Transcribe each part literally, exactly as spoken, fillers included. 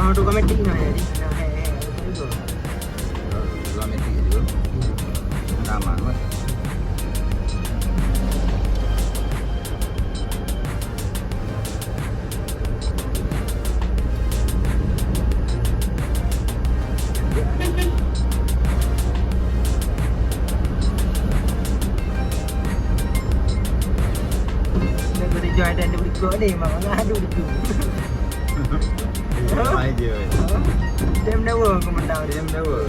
Automatik nah jadi. Nah, eh, eh, eh, eh. Automatik juga. Aman, weh. Dah boleh jual dan dia boleh keluar ni, mak ngadu dia tu. Dia main je, weh. Dia mendawa ke mendawa dia. Dia mendawa.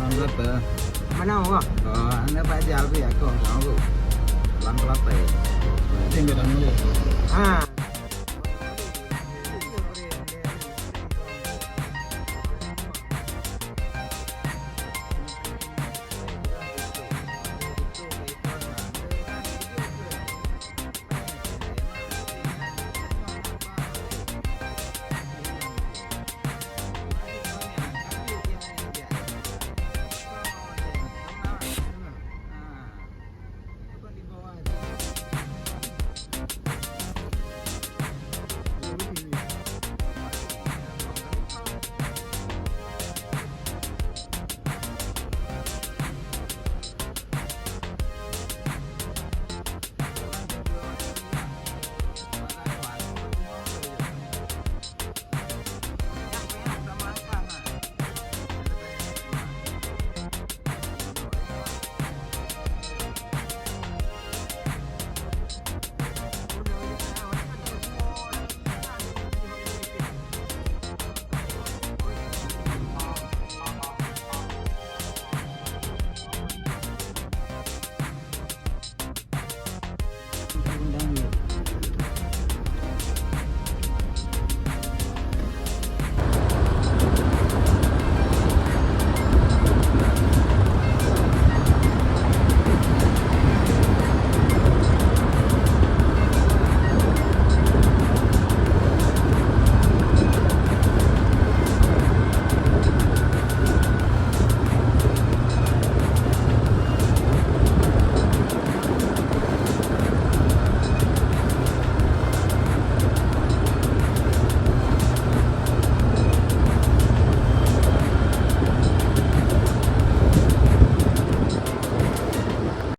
Lam berapa? Mana orang? Oh, anda Pak Jal tu ya, kau tahu. Lam berapa ya? Tinggal dalam dia. Ha.